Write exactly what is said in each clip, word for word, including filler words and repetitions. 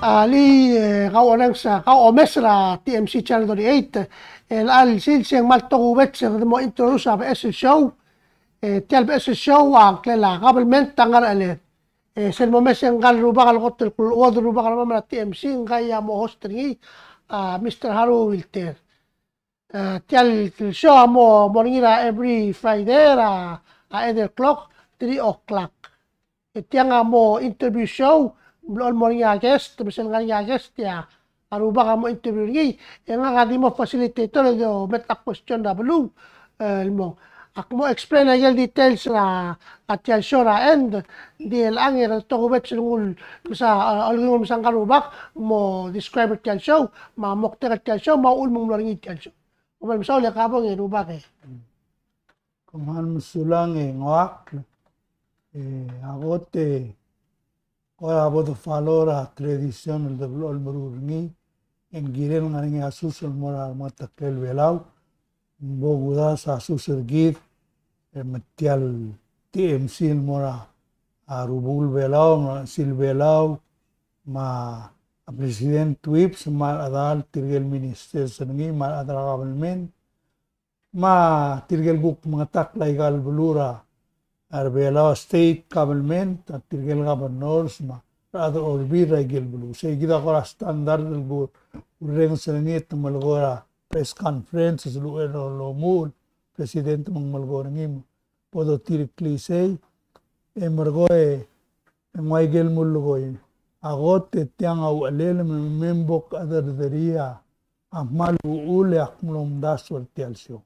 Alii, e, kau orrenges, kau omes er a T M C Channel thirty-eight, e, el chelecha el sils e ng kmal tokubets e kede mo introduce a beches el show. E, tia el beches el show a ngklel a kabelment a ngercheled. E, sel momes e ngka el rubak el kot el kuluuod el rubak er kemam er a T M C, ngka a mo host er ngii, a, Mister Haru Wilter. E, tia el show a mo, mo er ngii er a every Friday er a, a, eight o'clock, three o'clock. E tiang a mo interview show, mlo mo er ngii a guest, me sel ngar er ngii a guest, e a rubak a mo interview er ngii, e ngak a di mo facilitator e di omes a question er a beluu, e, el mong. Ak mo explain a ikel details er a, a tia el show er a end, di el ang e kede tokubets el nguu el mesa, a, el nguu el mesa ngka el rubak, mo describe er tia el show, me a moktek er tia el show, me a uchul me ng mlo er ngii tia el show. Kom kmal mesaul e kabong e rubak e. Kom kmal mesulang e ngoakl, e, a kot e, kora bo de follow er a tradition el deblo el meruul er ngii, e ng kirel ngar er ngii a sus el mo er a remengeteklel Belau, ng bo kudasu a sus er kid, e, me tia el T M C el mo er a, a, rubekul Belau, me a Sil Belau, me a President Whipps, me a rechedal tirke el ministers er ngii, me a rechad er a government, me tirke el kuk mengetakl aika el beluu er a, er a Belau state government, a tirke el governors, me a rechad er a Olbiil er aike el beluu. Sei kid a kora standard el kurrenges er ngii e te melekoi er a press conference, sel uchei er a lomuchel, president me ng melekoi er ngii, me bo dotireklii sei, e merekong e ng ua ikel mulekoi. A kot e tiang a uchelel me, me bo kchederderii a kmal uchul e ak mlo omdasu er tia el show.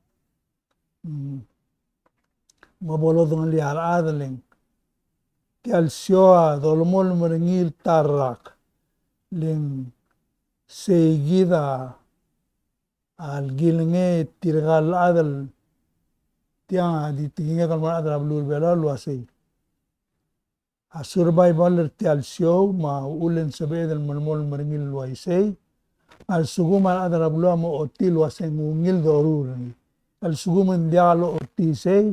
Mm. Me bo lodengelii a rechad el ng tia el show a dolemolem er ngii el ta el rak. Le ng sei kid a, a kilengei tirka el chad el tiang a di tekingek el mo er a rechad er a beluu er a Belau el uasei a survival er tia el show me a uchul e ng sebeched el melemolem er ngii el uaisei. A lsekum a rechad er a beluu a mo ochotii el uasei ng ungil doruul er ngii. A lsekum e ng diak lochotii sei,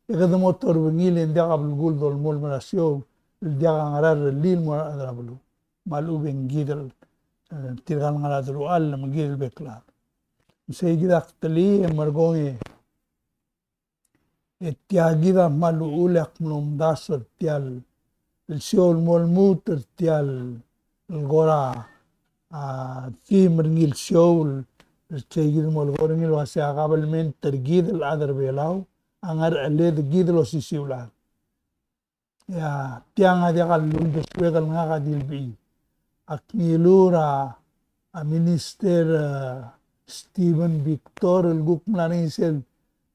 e kede mo torbengii le ng diak a belkul dolemolem er a show el diak a ngera el rellii el mo er a rechad er a beluu. Me a lechub e ng kid el, e, tirka el ngar er a deruchall me kid el bek el chad. Me sei kid a ktelii e merekong e e tia kid a kmal uchul e ak mlo omdasu er tia el show el mo lmuut er tia el kora, a, theme er ngii el show el sei kid el mo lekoi er ngii el uasei a kabelment er kid el chad er a Belau a ngercheled kid el osisiu el chad. E a tiang a diak a uldesuek el ngak a di lebechii. Ak ngiluu er a, a Minister, e, Steven Victor el kuk mla er ngii sel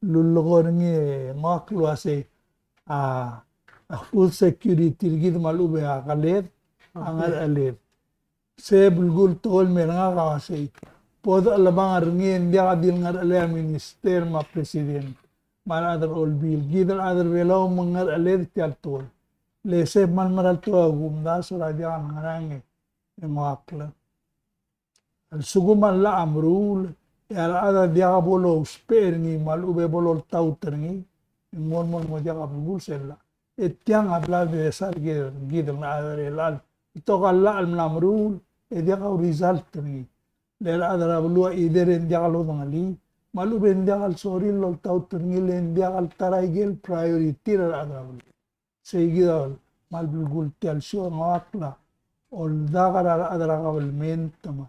lullekoi er ngii e ngoakl el uasei a, a food security er kid me a lechub e a keled a ngercheled. Se belkul tekoi el mei er ngak a uasei, bo dechelebangel er ngii e ng diak di le ngerchelei a minister me a president me a rechad er a Olbiil. Kid el chad er a Belau me ng ngercheled tia el tekoi. Le se kmal mera el tekoi a kumdasu er a diak a ngerang e ngoakl. A lsekum a llach a meruul, e a rechad a diak bo lousbech er ngii me a lechub e bo loltaut er ngii, e ng mo, mo, mo diak a belkul sel llach. E tiang a bla de sal kid, kid el ngar er a chad er chelechang. Betok a llach el mla meruul, e diak a result er ngii. Le a rechad er a beluu a either e ng diak lodengelii, me a lechub e ng diak el sorir el oltaut er ngii, le ng diak el ta er a ikel priority er a rechad er a beluu. Sei kid a kmal belkul tia el show e ngoakl a oldak er a rechad er a kabelment me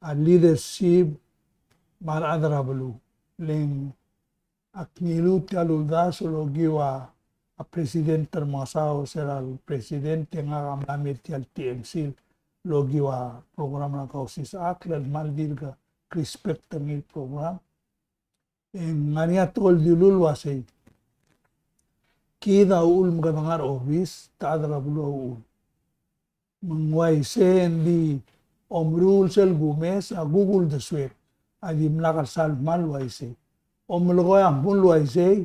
a leadership me a rechad er a beluu. Le ng ak ngiluu tia el uldasu el okiu a, a President Remengesau, se er a president e ngak a mla mei er tia el T M C el okiu a program er a Kausisechakl el kmal dirk respect er ngii el program. E ng ngar er ngii a tekoi el dilu el uasei, kid a uchul me kede ngar er a obis, te chad er a beluu a uchul. Me ng uaisei e ng di omeruul sel kumes a kuk uldesuek a dimlak el sal kmal uaisei. Omelekoi a kmu el uaisei,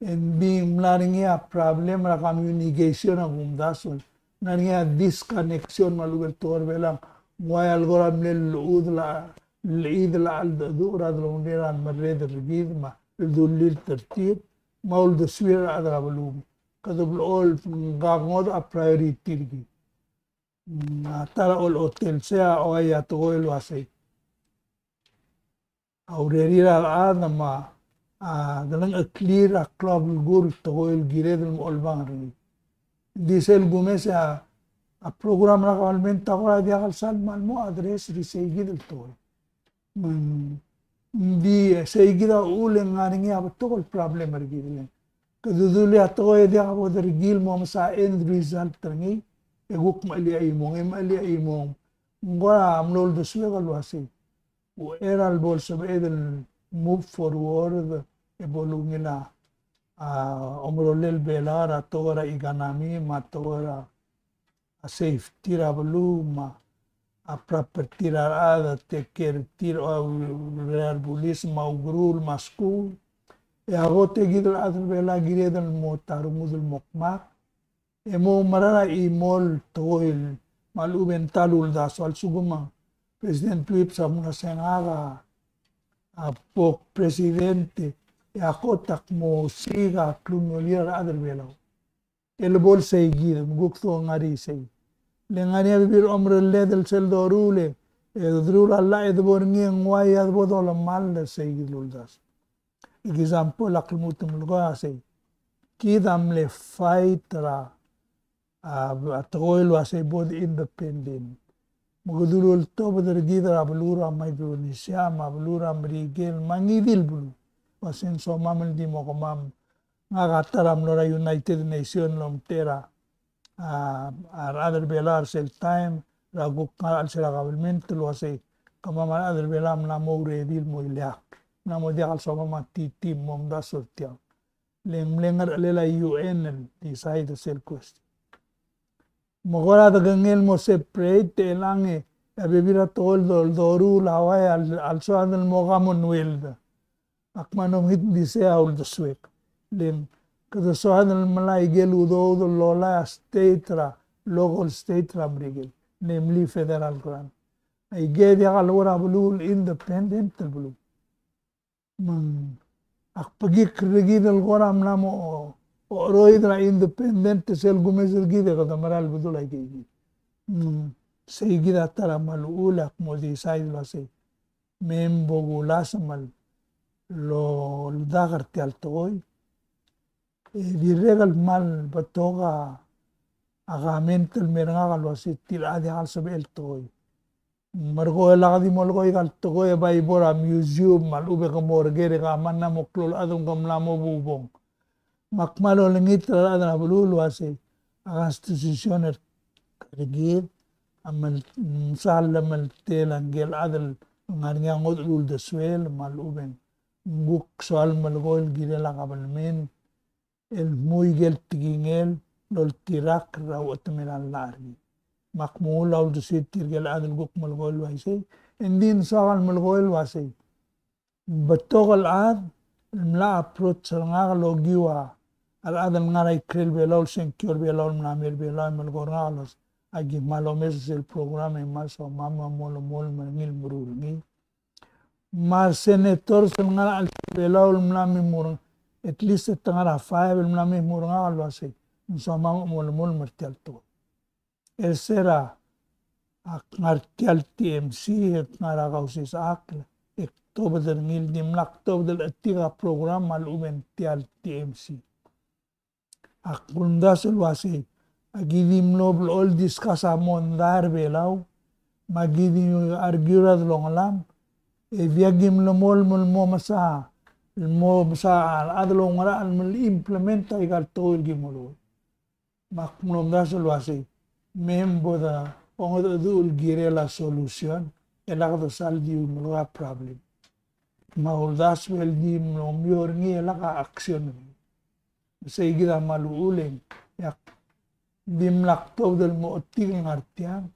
e ng di mla er ngii a problem er a communication a kumdasu. Ng ngar er ngii a disconnection me a lechub el tekoi er a Belau. Ng uai a le kora mle llechudel a, llechidel a cheldecheduch er a delongelir a merreder er kid me a ldulilt er tir me a uldesuir a rechad er a beluu. Kede blechoel ngka ngodech a priority er kid. Mm, a ta er a olechotel sei a, oi, a tekoi el uasei, a urerir a rechad me a, a, delengcheklir a klou a belkul el tekoi el kired el mo olbang er ngii. Ng di sel kumes e a, a program er a government a kora diak el sal kmal mo address er sei kid el tekoi. Me ng di sei kid a uchul e ng ngar er ngii a betok el problem er kid el. Kede dulii a tekoi e diak bo derkil mo mesa end result er ngii, e kuk mechelii a chimong, e mechelii a chimong. Ng kora mlo uldesuek el uasei, uchei er a lebo el sebeched el move forward e bo lungil a, a, omerolel Belau er a tekoi er a economy me a tekoi er a a safety er a beluu me a property er a rechad, a take care er tir, a urerir a rebulis me a ukeruul me a skuul. E a kot e kid el chad er Belau a kired el mo ta rengud el mo kmak e mo mera er a chimo el tekoi el me a lechub e ng ta el uldasu. A lsekum a President Whipps a mla se ngak a, a bo kpresidente, e a kot ak mo osiik a klungiolel a rechad er Belau el bo el sei kid, me kuk dongei er sei. Le ngar er ngii a bebil er a omerelled el sel doruul e, e doruul a llach e debo er ngii e ng uai a debo dolemall er sei kid el uldasu. Example, ak lmuut el melekoi a sei, kid a mle fight er a, a, a tekoi el uasei bo de independent. Me kede ultobed er kid er a beluu er a Micronesia me a beluu er a Merikel me a ngii di el beluu. Uasei ng somam el di mo kemam. Ngak a ta er a mlo er a United Nation el omtechei er a, a, a rechad er Belau er sel taem, er a kuk ngar er a chelsel a government el uasei, kemam a rechad er Belau a mla mo ready el mo ileakl. Mla mo diak el somam a TT el mo omdasu er tiang. Le ng mle ngerechelel a UN el decide er sel question. Me kora dekengei el mo separate, e chelechang e a bebil er a tekoi el do-, el doruul a uai a l-, a lsoad el mo Commonwealth. Ak kmal omekngit el di sei a uldesuek. Le ng kede soad el melai a ikel udoud el lolai a state er a, local state er a Merikel, namely federal grant. Aike diak a lebo er a beluu el independent el beluu. Me ng, ak bekikl er kid el kora mla mo o-, ocheroid er a independent, sel kumes er kid e kede mera el bedul aike kid. Mm, sei kid a ta er a kmal uchul e ak mo decide el uasei, me bo kulasem el oldak er tia el tekoi. E dirrek el kmal betok a, a comment el mer ngak el uasei tir a diak el sebechel tekoi. Me a rekoi e lak di molekoi aika el tekoi e bai bo er a museum me a lechub e ke mo er ker e ke mla mo klou el chad me ke mla mo bubong. Me ak kmal olengit er a rechad er a beluu el uasei, a constitution er kid a mel-, msa el lemeltel a ngike el chad el ngar er ngii a ngodech el uldesuel me a lechub e ng kuk soal melekoi el kirel a kabelment el dmu aike el tekingel el oltirakl er a uchetemel a llach er ngii. Me ak mo nguu a uldesuir tirke el chad el kuk melekoi el uaisei, e ng di ng soak el melekoi el uasei, betok el chad el mla approach er ngak el okiu a rechad el ngar er a ikrel Belau el sengkio er Belau el mla mei er Belau e melekoi er ngak el uasei, aki kmal omes er sel program e kmal somam a mo melemolem er ngii el meruul er ngii. Me a senators el ngar er a chelsel Belau el mla me mur, at least e te ngar er a five el mla me mur er ngak el uasei, ng somam a mo melemolem er tia el tekoi. E se er a, ak ngar tia el TMC, e ak ngar er a Kausisechakl, e ak tobed er ngii el dimlak tobed el chetik a program me a lechub e ng tia el TMC. Ak ulemdasu el uasei, aki di mlo blechoel discuss a mondai er Belau, me aki di argue er a delongelam, e diak ki melemolem el mo mesa, el mo mesa a rechad el oungerachel el implement aika el tekoi el ki mo lolekoi. Me ak mlo omdasu el uasei, me bo de ongedecheduch el kirel a solution, e lak de sal di melekoi a problem. Me a uldasu el di mlo omiu er ngii e lak a action er ngii. Me sei kid a kmal uchul e ng, e ak dimlak tobed el mo chetik el ngar tiang.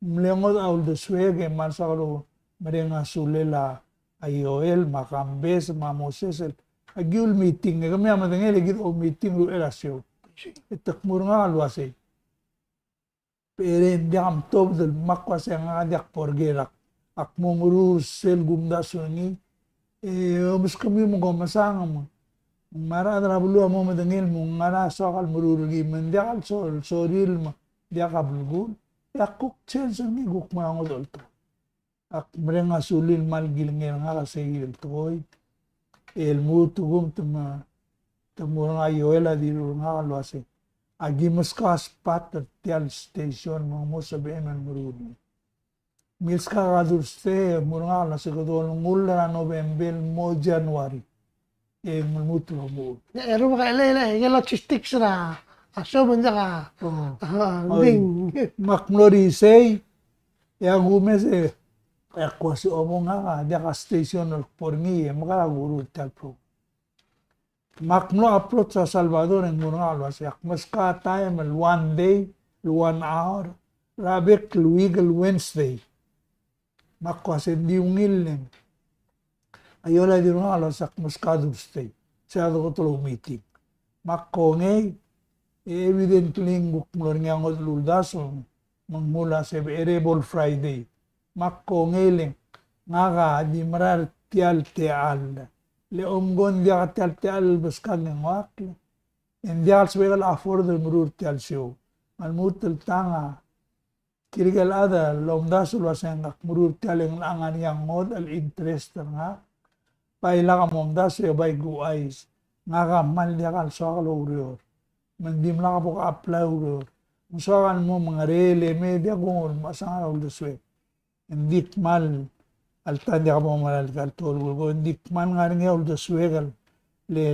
Mle ngodech a uldesuek e kmal soak el mereng a sulel a Ioel me a Kambes me a Moses el, aki oumeeting, e kemiu a medengei el kid oumeeting er uchei er a show. E te kmo er ngak el uasei, Pero ng diak mtobed el mak uasei ngak a diak bo er ker, ak mo meruul sel kumdasu er ngii. E omeskemiu me kom mesang me ng mera a rechad er a beluu a mo medengei el mo ngera soak el meruul er ngii me ng diak el so-, sorir me ng diak a belkul. E ak kuk change er ngii, kuk mo er a ngodech el tekoi. Ak mereng a sulel el kmal kilengei er ngak er sei el tekoi. El lmuut e kuk te me, te mo er ngak a Joel a dilu er ngak el uasei, aki meskau a spot er tia el station me ng mo sebechem el meruul. Milskak a Thursday, mo er ngak el uasei kede olengull er a November el mo January. E ng lmuut el omuchel. E rubak, e le, le, e logistics er a, a show me ng diak a, a, ding. Me ak mlo er isei, e a kumes e, e ak uasei, o mo ngak a diak a station el kbo er ngii, e mekera kuruul tia el program. Me ak mlo approach er a Salvador e ng mo er ngak el uasei ak meskau a taem el one day, el one hour, er a bek el week el Wednesday. Me ak uasei ng di ungil e ng, a Joel a dilu er ngak el uasei ak meskau a Thursday. Sei a dekot el oumeeting. Me ak kongei, e evidently ng kuk mlo er ngii a ngodech el uldasu, me ng mla sebechir el bo el Friday. Me ak kongei e le ng, ngak a di mera er tia el techall. Le omko ng diak a tia el techall el beskak e ng oakl. E ng diak el sebechek el afford el meruul tia el show. Me a lmuut el tang a tirke el chad el omdasu el uasei ngak meruul tia el, e ng ngar er ngii a ngodech el interest er ngak. Bai lak momdasu e bai kuchais. Ngak a kmal diak el soak el oureor. Me ng dimlak bo ka apply el oureor. Ng soak el mo mengereel e me diak kuk mechesang er a uldesuek. Ng di kmal, alta ng diak bo mera el kal tolkul ko, ng di kmal ngar er ngii a uldesuek el, le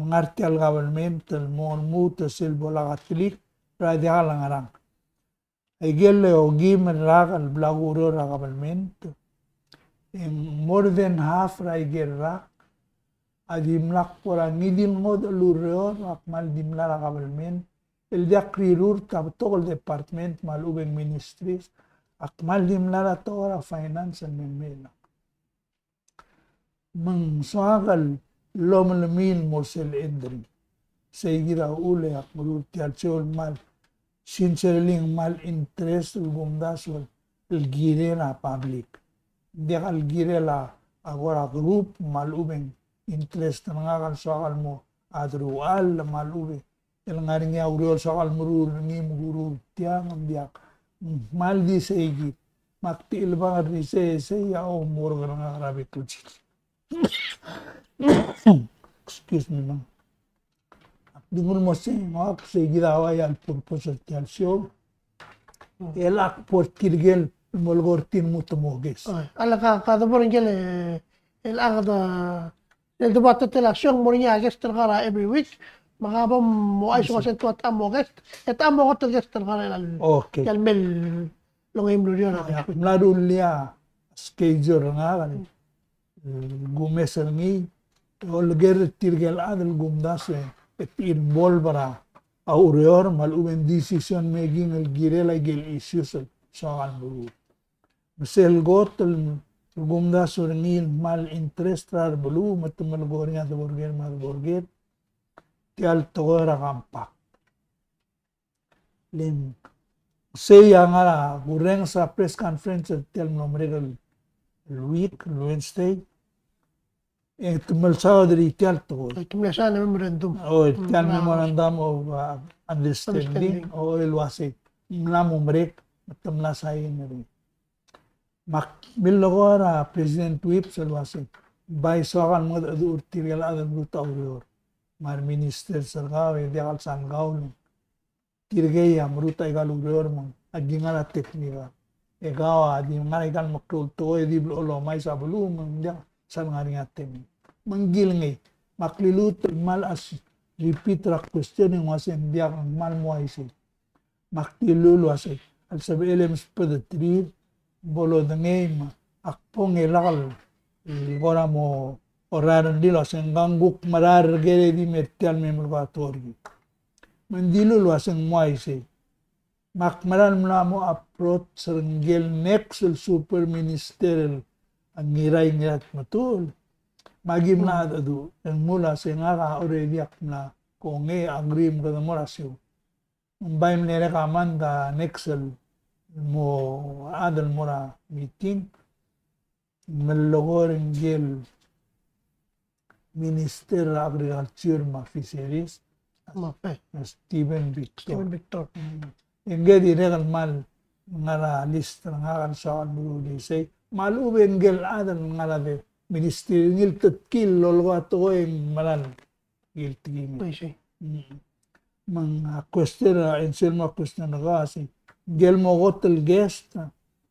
ngar tia el government el mo lmuut sel bo lak a telik er a diak el ngerang. Aike el okeim el rak el bla kureor er a government, e ng more than half er aike el rak a dimlak bo er a ngii di el ngodech el ureor a kmal di mla er a government el diak rirurt a betok el department me a lechub e ng ministries a kmal di mla er a tekoi er a finance el me mei el Me ng soak el lomelemii el mo er sel endring. Sei kid a uchul e ak meruul tia el show el kmal sincerely ng kmal interest el kumdasu el kirel a public. Ng diak el kirel a kora group me a lechub e ng interest er ngak el soak el mo a deruchall me a lechub e el ngar er ngii a ureor el soak el meruul er ngii me kuruul tiang, ng diak. Ng kmal di sei kid. Me ak di chelebangel er isei, sei a homework er ngak er a bek el sils. Excuse me, ma'am. Ak di nguu el mo sei, me ak sei kid a ua ia el purpose er tia el show. El ak bo er tirke el molekoi er tir el mo guest. Oi, a le ka, ka debo er ngike el, el ak de, el debo er a television, mo er ngii a guest el ngar er a every week. Me ka bo mo ouchais el uasei ng ua te mo guest, e te mo kot el guest el ngar er a, okay, el mei el ongeim el ureor. Oi, ak mla rullii a schedule er ngak el kumes er ngii, e oleker er tirke el chad el kumdasu e te involve er a ureor me a lechub e ng decision making el kirel aike el issues el soak el meruul. Me sel kot el kumdasu er ngii el kmal interest er a rebeluu me te melekoi er ngii a debo er ker me a debo er ker, tia el tekoi er a compact. Le ng sei a ngar er a kurrenges er a press conference er tia el mlo merek el week, el Wednesday. E te mle saod er tia el tekoi. Te mle saod a memorandum. O, tia el memorandum of, uh, understanding. Understanding. O, el uasei ng mla mo merek, me te mla sain er ngii. Me ak millekoi er a President Whipps el uasei, bai soak el mengedecheduch er tirke el chad el merutech a ureor. Me a reminister er kau e diak el sal kau el tirkei a merutech aika el ureor me ng aki ngar er a technical. E kau a di ngar er aika el meklou el tekoi e di blechoel omais a beluu me ng diak sal ngar er ngii a technical. Me ng kilengei. Me ak liluut el kmal repeat er a question e ng uasei ng diak, ng kmal mo uaisei. Me ak dilu el uasei a lsebechel e mesbedeterir, bo lodengei me ak bo ngii el lak el kora mo orrael er ngii el uasei ng kuk merael er ker e di me er tia el me melekoi a tekoi er kid. Me ng dilu el uasei ng mo uaisei. Me ak mera el mla mo approach er ngike el next el super minister el Ngirai, Ngirai Tmetuchl. Me aki mla mengedecheduch, e ng mla uasei ngak a already ak mla kongei, agree me kede mo er a show. Ng bai mle recommend a next el mo chad el mo er a meeting, melekoi er ngike el Minister er a Agriculture me a Fisheries, me a Stephen Victor. Stephen Victor. Mm. E ngke dirrek el kmal ngar er a list er ngak el soak el meruul er isei. Me a lechub e ngike el chad el ngar er a de ministry er ngii el tetkii el lolekoi a tekoi e ng meral ngii el tekingel. I see. Mm. Me ng a question, a answer el mo a question er kau a sei, ngike el mo kot el guest,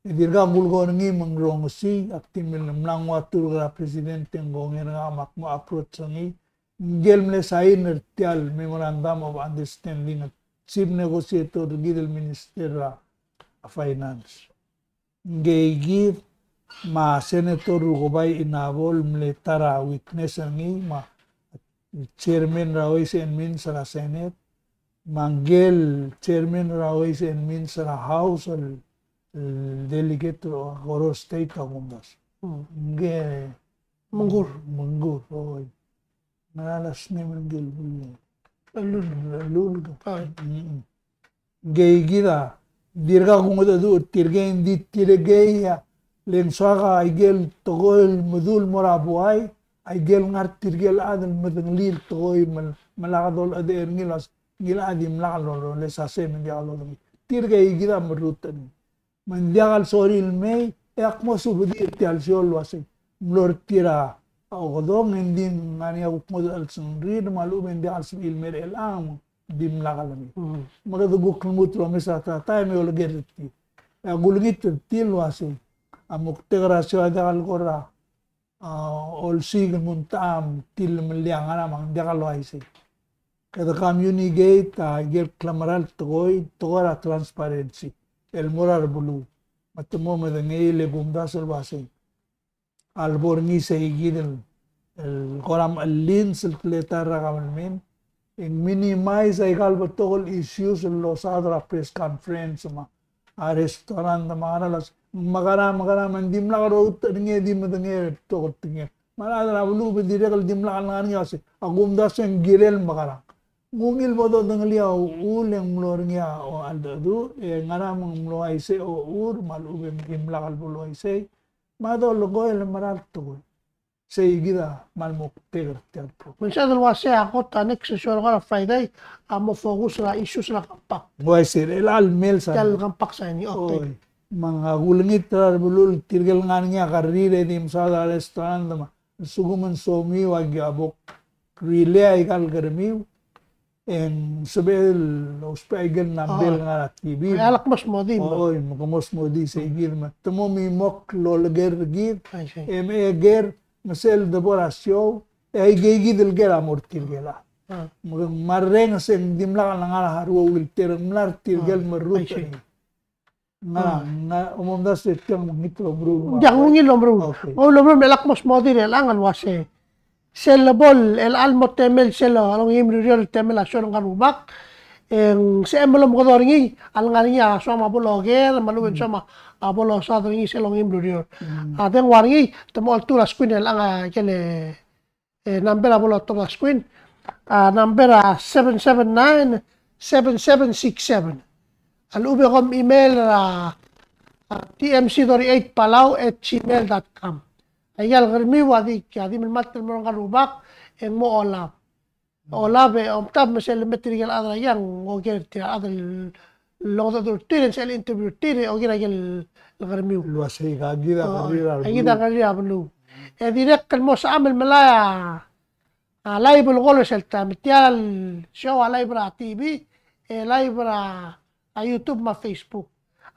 e dirkak kulekoi er ngii me ng rongesii, ak di mle mla nguu a turk er a president e ng kongei er ngak me ak mo approach er ngii. Ngike el mle sign er tia el memorandum of understanding el chief negotiator er kid el minister er a finance. Ngike kid me a Senator Rukebai Inabo el mle ta er a witness er ngii, me a chairman er a Ways and Means er a Senate, me ngike el chairman er a Ways and Means er a House el, el delegate er a Koror State a kumdasu. Hmm. Ngike Mengkur. Mengkur, oi. Ngera last name er ngike el Lul. Lul. Lul. Ah. Mm-mm. Ngike kid a dirkak kungedecheduch er tirke, ng di tirke a le ng soak a ikel tekoi el meduch el mo er a buai, a ikel ngar tirke el chad el medengelii el tekoi me, me lak dolechedech er ngii el uasei ngii el chad a dimlak lolesasei me ng diak lodengei. Tirke kid a merrutech er ngii. Me ng diak el sorir el mei, e ak mo subedii er tia el show el uasei, mlo er tir a okedong e ng di ngar er ngii a kuk ngodech el sengrir, me a lechub e ng diak el sebechir el mei er chelechang, dimlak el mei. Mm. Me kede kuk lmuut el omes er a ta el taem e oleker er tir. E ak ulengit er tir el uasei, a moktek er a show a diak el kora a, olsiik el mo ng techa me ng tillemellii a ngerang me ng diak el uaisei. Kede communicate a ikel klemera el tekoi, tekoi er a transparency el mo er a rebeluu. Me te mo medengei el kumdasu el uasei a lebo er ngii sei kid el, el kora mechellins el teletael er a government, e ng minimize a ikal betok el issues el losaod er a press conference me a restaurant me a ngerang el uasei, mekerang, mekerang, me ng dimlak loureor er ngii e di medengei a betok el tekingel. Me a rechad er a beluu a dirrek el dimlak el ngar er ngii el uasei, a kumdasu e ng kirel mekerang. Ng ungil bo dodengelii a uchul e ng mlo er ngii a cheldecheduch, e ngerang me ng mlo uaisei a ochur, me a lechub e ng dimlak el bo louaisei, me a dolekoi el mera el tekoi. Sei kid a kmal moktek er tia el program. Me ng sebeched el uasei a kot a next show er kau er a Friday a mo focus er a issues er a compact. Ng uaisei er chelecha el mei el sandei. Tia el compact signing, okay. Oi. Me ng a kulengit er a rebeluu el tirke el ngar er ngii a kerrir e di mesaod er a restaurant me a lsekum ng somiu a ki a bo krelii a ikal kermiu, e ng sebechel el ousbech a ikel number el ngar er a T V. A lak mo smodii. Oi, me ke mo smodii sei kid me te mo mimokl el oleker er kid. I see. E me ker, me sel debo er a show, e aike kid el ker a mo er tirke el chad. Ah. Me ke marrenges e ng dimlak el ngar er a rua ungil tereng, ng mla er tirke el merrutech. I see. Nga, nga, omomdasu e tiang mengit el omeruul. Diak, ng ungil el omeruul. Okay. Ng ungil el omeruul, me lak mo smodii er chelechang el uasei, sel lebo el chelecha el mo temel sel ongeim el ureor el temel a show er a Ngerubak, e ng sebechem el omekedong er ngii a lengar er ngii a soam a bo loker, me a lechub e ng soam a bo losaod er ngii sel ongeim el ureor. Mm. A dengua er ngii, te mo oltuu er a screen er chelechang a ikel e e number a bo lotobed er a screen, a number a seven seven nine, seven seven six seven. A lechub e kom email er a, a, T M C thirty-eight Palau at gmail dot com. Aika el kermiu a di, a di melemalt el mo er a Ngerubak, e ng mo olab. Olab e omtab me sel lemetik er a ikel chad er a iang, oker er tir a chad el longedecheduch er tir, e ng sel interview er tir, e oker a ikel kermiu. El uasei, aika kid a kerrir a beluu. Aika kid a kerrir a beluu. E dirrek el mo sebecham el melai a, a live el call er sel taem. Tia el show a live er a T V, e live er a, a YouTube me a Facebook.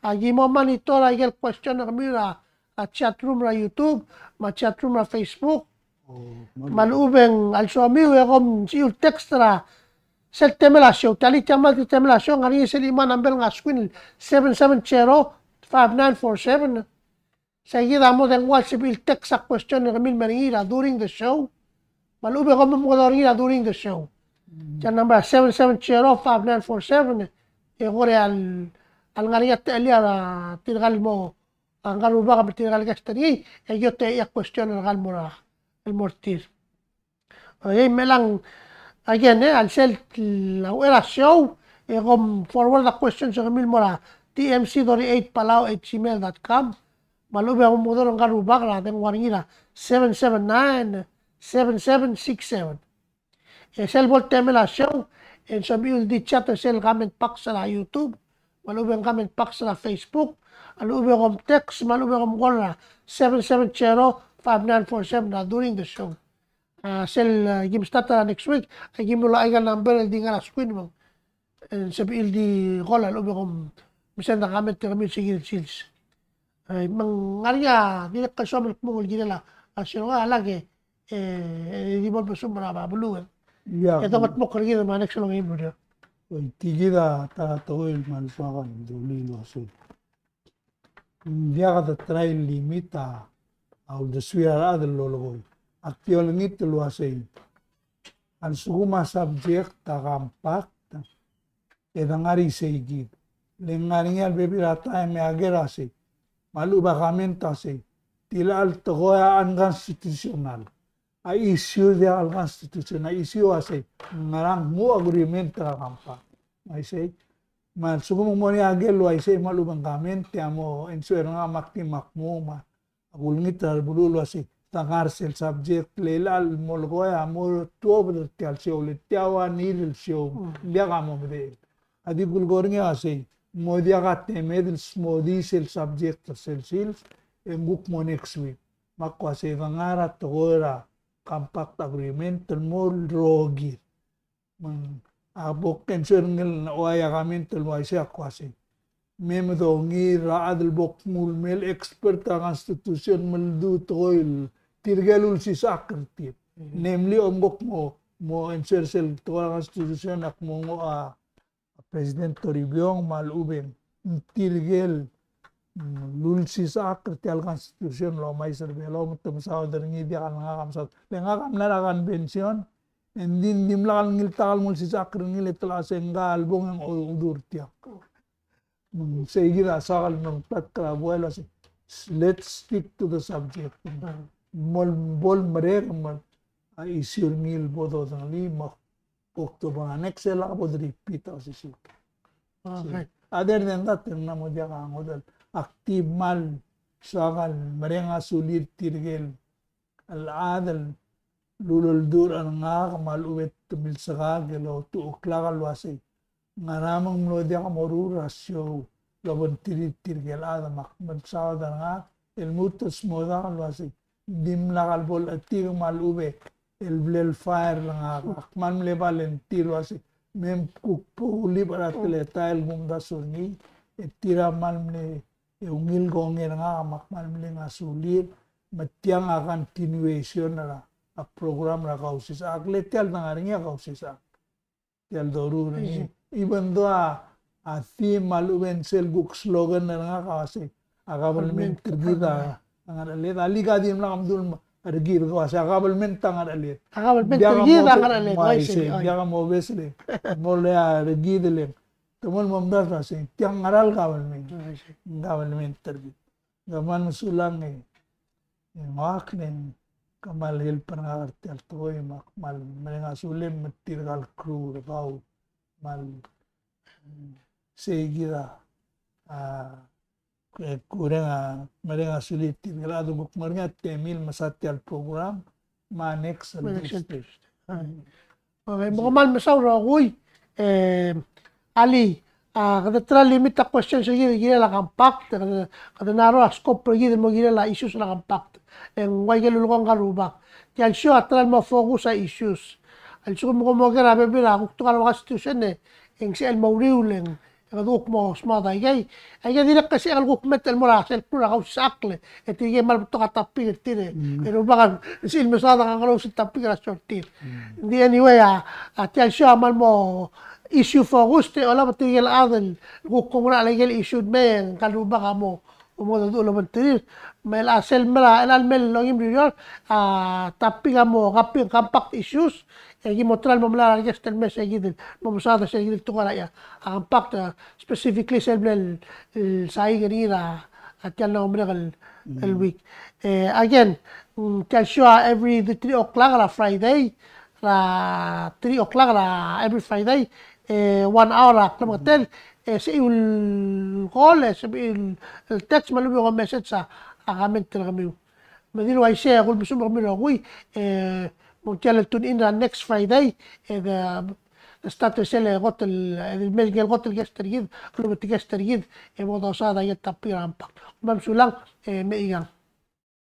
A ki mo monitor a ikel question er kemiu er a, a chat room er a YouTube, me a chat room er a Facebook. Oh, me a lechub e ng a lsomiu e kom sebechiu el text er a sel temel a show. Tia el, tia el temel a show, ng ngar er ngii sel chimo el number el ngar er a screen, seven seven zero, five nine four seven. Sei kid a mo dengua el sebechiu el text a question er kemiu el mer ngii er a during the show. Me a lechub e kom mo omekedong er ngii er a during the show. Mm. Tia el number a seven seven zero, five nine four seven. E kora el, a lengar er ngii a techellir a tirka el mo a Ngerubak me tirka el guest er ngii, e ki otechei a question er kau el mo er a, el mo er tir. Okay, me chelechang, again, e, a lsel a uchei er a show, e kom forward a questions er kemiu el mo er a T M C thirty-eight Palau at gmail dot com. Me a lechub e a omekedong er a Ngerubak a dengua er ngii er a seven seven nine, seven seven six seven. E sel bo el temel a show, e ng somiu el di chat er sel comment box er a YouTube, me a lechub e ng comment box er a Facebook, a lechub e kom text, me a lechub e kom call er a seven seven zero, five nine four seven er a during the show. A sel, e, kim start er a next week, e, kim ulu aika el number el di ngar er a screen me ng, e, sebechir el di call a lechub e kom mesend a comment er kemiu el se kid el sils. E, me ng ngar er ngii a dirrek el soam el kmo ng kirel a, a sel ua lak e, e, di bo lbesum er a beluu. Ia, e dongetmokl er kid me a next el ongeim el ureor. Oi, tia kid a ta, ta tekoi el kmal soak el dulii el uasei ng diak de try el limit a uldesuir a rechad el lolekoi. Ak di olengit el uasei a lsekum a subject a compact, e de ngar er isei kid. Le ngar er ngii a lebebil er a taem e a ker a sei, me a lechub e a comment a sei, tilecha el tekoi a unconstitutional. A issue diak el constitutional, a issue a sei, ngerang mo agreement er a compact. Me a isei, me a lsekum ng mo er ngii a ker el uaisei me a lechub e ng comment, e a mo answer er ngak me ak di mak mo me a kulengit er a rebeluul el uasei, te ngar sel subject, le ilecha el molekoi a mo tuobed er tia el show, le tia ua ngii el show, diak a mo medechel. A di kulekoi er ngii a sei, mo diak a temed el smodii sel subject er sel sils, e ng kuk mo next week. Me ak uasei, de ngar a tekoi er a compact agreement el mo rokir. Me ng a bo kensel ngel a ua ia comment el uaisei ak uasei, me medongir a rechad el bo knguu el mei el expert er a constitution me ledu tekoi el tirke el ulsisechakl er tir. Namely, omko kmo, mo answer sel tekoi er a constitution e ak mo nguu a President Toribiong me a lechub e ng tirke el, mm, lulsisechakl er tia el constitution el omais er Belau me te mesaod er ngii. Diak el ngak a mesaod. Le ngak a mla er a convention, e ng di, ng dimlak el ngiltak el mo ulsisechakl er ngii, le te locha se ngka el bong e ng odu er tiang. Me ng sei kid a soak el mengklatk er a buai el uasei, let's stick to the subject. Mo, bo lmerek me a issue er ngii el bo dodengelii me October, a next el a bo de repeat a osisiu. Okay. Other than that, e ng mla mo diak a ngodech. Ak di kmal soak el mereng a sulir tirke el chad el uleldurech er ngak me a lechub e te milsekak el otucheklak el uasei, ngera me ng mlo diak moruul er a show el obengterir tirke el chad me ak mesaod er ngak el lmuut el smodak el uasei, dimlak el bo lechetik me a lechub e el blal fire er ngak. Ak kmal mle volunteer el uasei, me kuk bo kulib er a teletael el kumdasu er ngii, e tir a kmal mle ungil kongei er ngak me ak kmal mle ngasulir, me tiang a continuation er a, a program er a Kausisechakl, le tia el dengar er ngii a Kausisechakl. Tia el doruul er ngii. Even though a, a theme a lechub e ng sel kuk slogan er ngak a uasei, a kabelment er kid a ngerecheled. A lika dimlak mdu el me-, er kid el uasei, a kabelment a ngerecheled. A kabelment er kid a ngerecheled. Uaisei, diak mobes le. Mo le a er kid le. Te mo el momdasu el uasei, tiang ngera el kabelment. Kabelment er kid. Kmal mesulang e, e ngak le ng kmal help er ngak er tia el tekoi me ak kmal mereng a sulem me tirka el crew er kau. Kmal, mm, sei kid a, a, e kureng a, mereng a sulir tirke el chad el kuk ngar er ngii a temel mesa tia el program, me a next, me a next Thursday. Thursday. Okay, me kmal mesaul el rokui, e, Alii, a, kede try el limit a questions er kid el kirel a compact, kede, kede narrow a scope er kid el mo kirel a issues er a compact. E ng ua ikel lulekoi ngka el rubak. Tia el show a try el mo focus a issues. A lsekum kom oker a bebil er a kuk tekoi er a constitution e, e ng sebechel el mo uriul e ng e kede kuk mo smaod aikei. Aikei a dirrek el sebechek el kuk meet el mo er a sel klou er a Kausisechakl, e tirkei a kmal betok a topic er tir e. Mm. E rubak a sebechel el mesaod a kakerous el topic er a short tir. Mm. Ng di anyway a, a tia el show a kmal mo issue focused e olab e tirke el chad el kuk ngar er a ikel issue el mei e ngka el rubak a mo, mo mengedecheduch el obengterir. Me a sel mera, el mei el ongeim el ureor, a topic a mo compact issues, e ki mo try el mo melai er a guest el mei se kid el mo mesaod er se kid el tekoi er a, a compact, a, specifically sel bla el, el saik er ngii er a, a tia el mla merek el, el week. E, again, mm, tia el show a every three o'clock er a Friday, er a three o'clock er a every Friday, e, one hour er a klemengetel, e, sebechiu el call, e, sebechiu el text, me a lechub e kom message a, a comment er kemiu. Me di el uaisei, e kulemesumech er kemiu el rokui, e, me ng tia el tune in er a next Friday, e, de, start er sel kot el, el mei el kot el guest er kid, el betok el guest er kid, e bo dosaod a ikel topic er a compact. Me mesulang, e, me ikang.